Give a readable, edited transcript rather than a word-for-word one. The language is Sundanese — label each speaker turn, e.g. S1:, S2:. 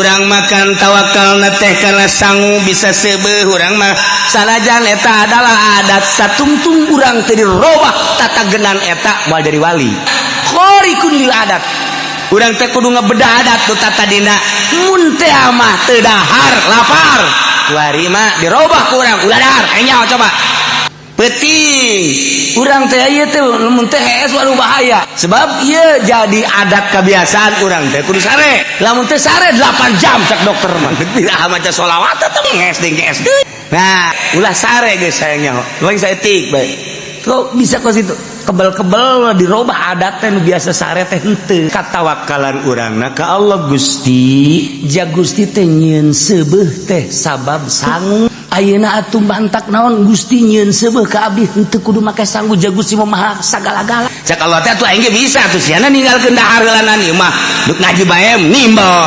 S1: Urang makan tawakal teh karena sangu bisa seubeuh urang mah, sanajan eta adalah adat. Satungtung urang teu dirobah tatagenan eta, moal jadi wali. Khariqun lil adat. Urang teh kudu ngebedah adat nu tatadina. Mun teh mah teu dahar, lapar. Kuari mah dirobah ku urang, ulah dahar. Nyaho coba. Peuting urang teh ieu teh, mun teh hees, waduh, bahaya, sebab ieu jadi adat kebiasaan urang teh kudu sare. Lamun teh sare 8 jam, cek dokter mah tidak maca sholawat teh nges deui, nges deui. Nah, ulah sare geus, sayang nyaho lagi saeutik bae. Kok bisa kos itu kebel-kebel dirobah adat teh, nu biasa sare teh henteu. Katawakalan urangna ka Allah. Gusti, ja Gusti teh nyieun seubeuh teh sabab sangu. Ayeuna atuh mantak naon Gusti nyieun seubeuh ka abdi, henteu kudu make sangu? Ja Gusti mah maha sagala-gala. Cek Allah teh atuh aing ge bisa atuh, siana ninggalkeun dahar heulanan. Ieu mah duk ngaji bae nimbel.